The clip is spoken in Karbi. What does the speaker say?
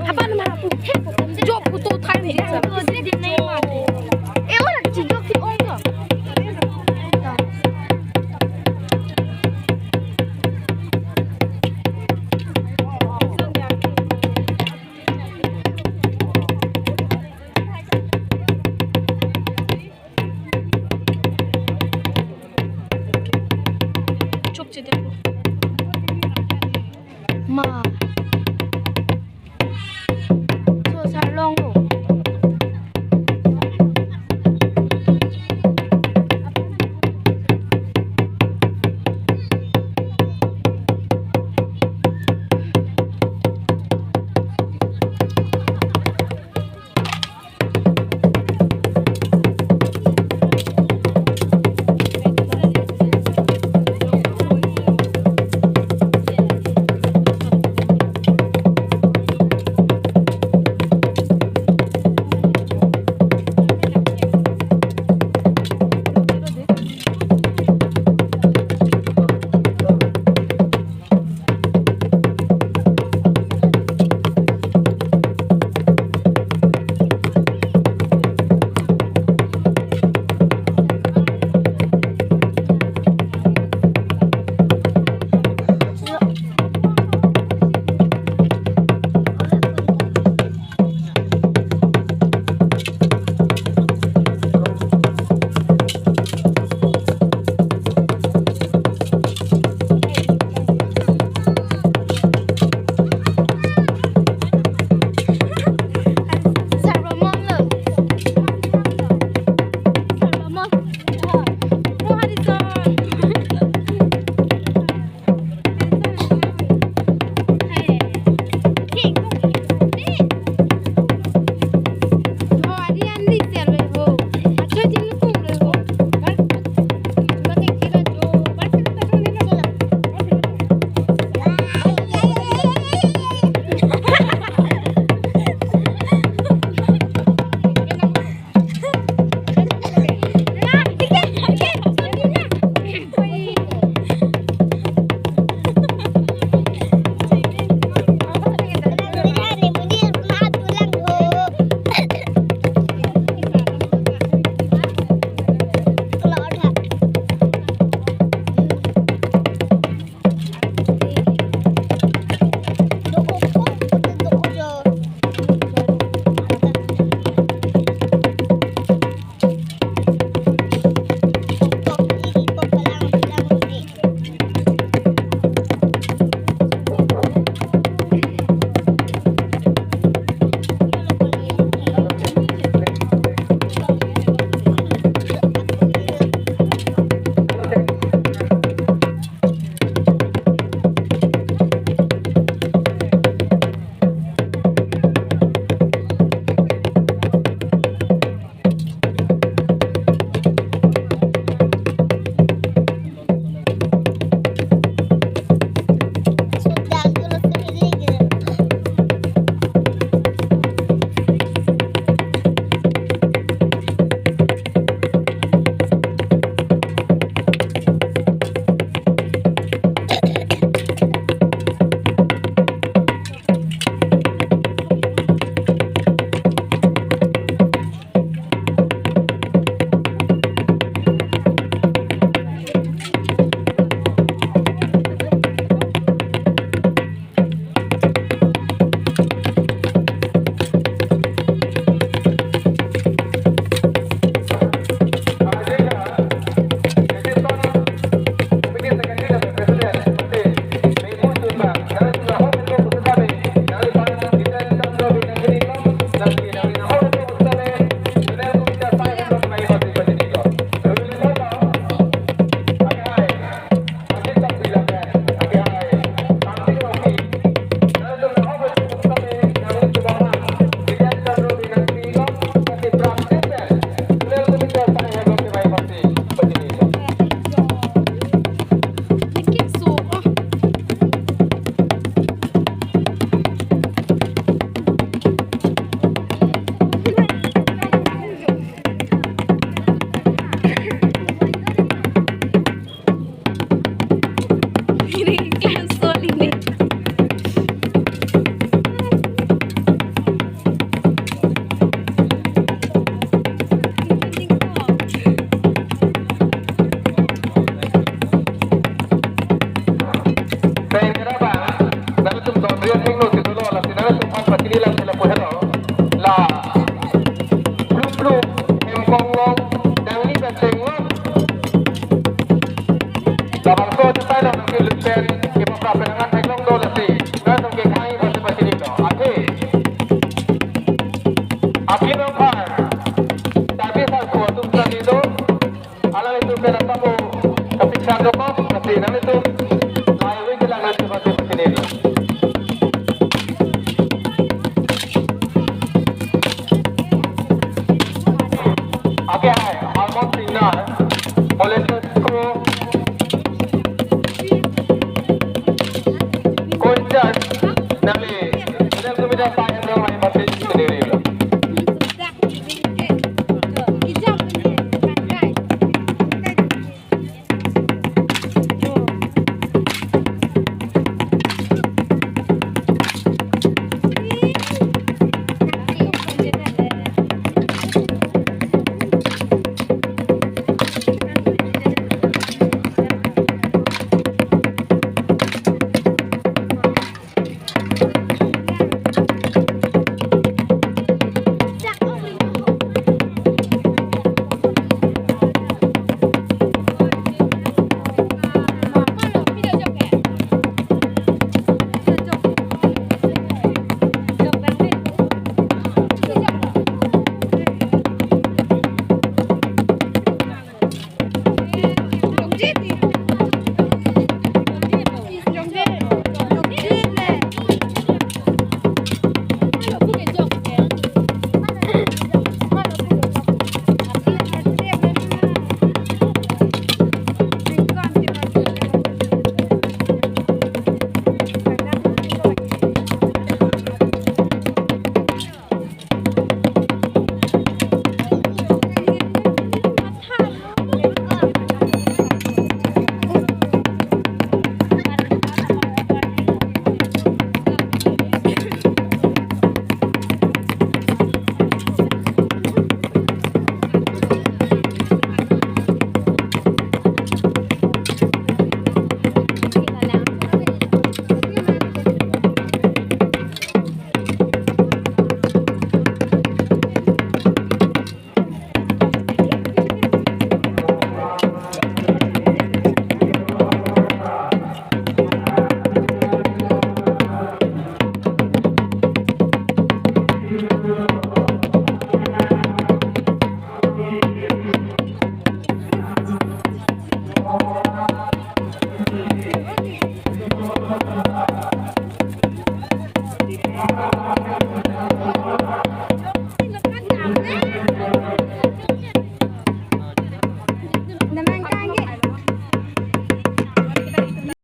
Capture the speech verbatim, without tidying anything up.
Hapan ma pu. Jo photo thai ni. Eh, ora kichijok si ong to. Chop chete ko. Ma. So, sarlong lo. Yo thengno si dolo, lasi nangtum aphan pachini lang sila pu helo. La Plum Plum Hemkonglong, Dangni Bachenglo. Labangso achetai lo nangke lutpen, kepapra penangan theklong do lasi. Nangtum kekhang aphan si pachinilo. Athe, aphi nangphan, tapi sa ko atum tani do. Alanglitum pen atamo kapiksan dokok, lasi nanglitum lahai-hui kelang nangtum aphan si pachinilo. Ake hai, Almond Singnar, Volunteer School, Co-in-charge, nangli, General Committee Pai Hembrong lahai aphan si pachinilo.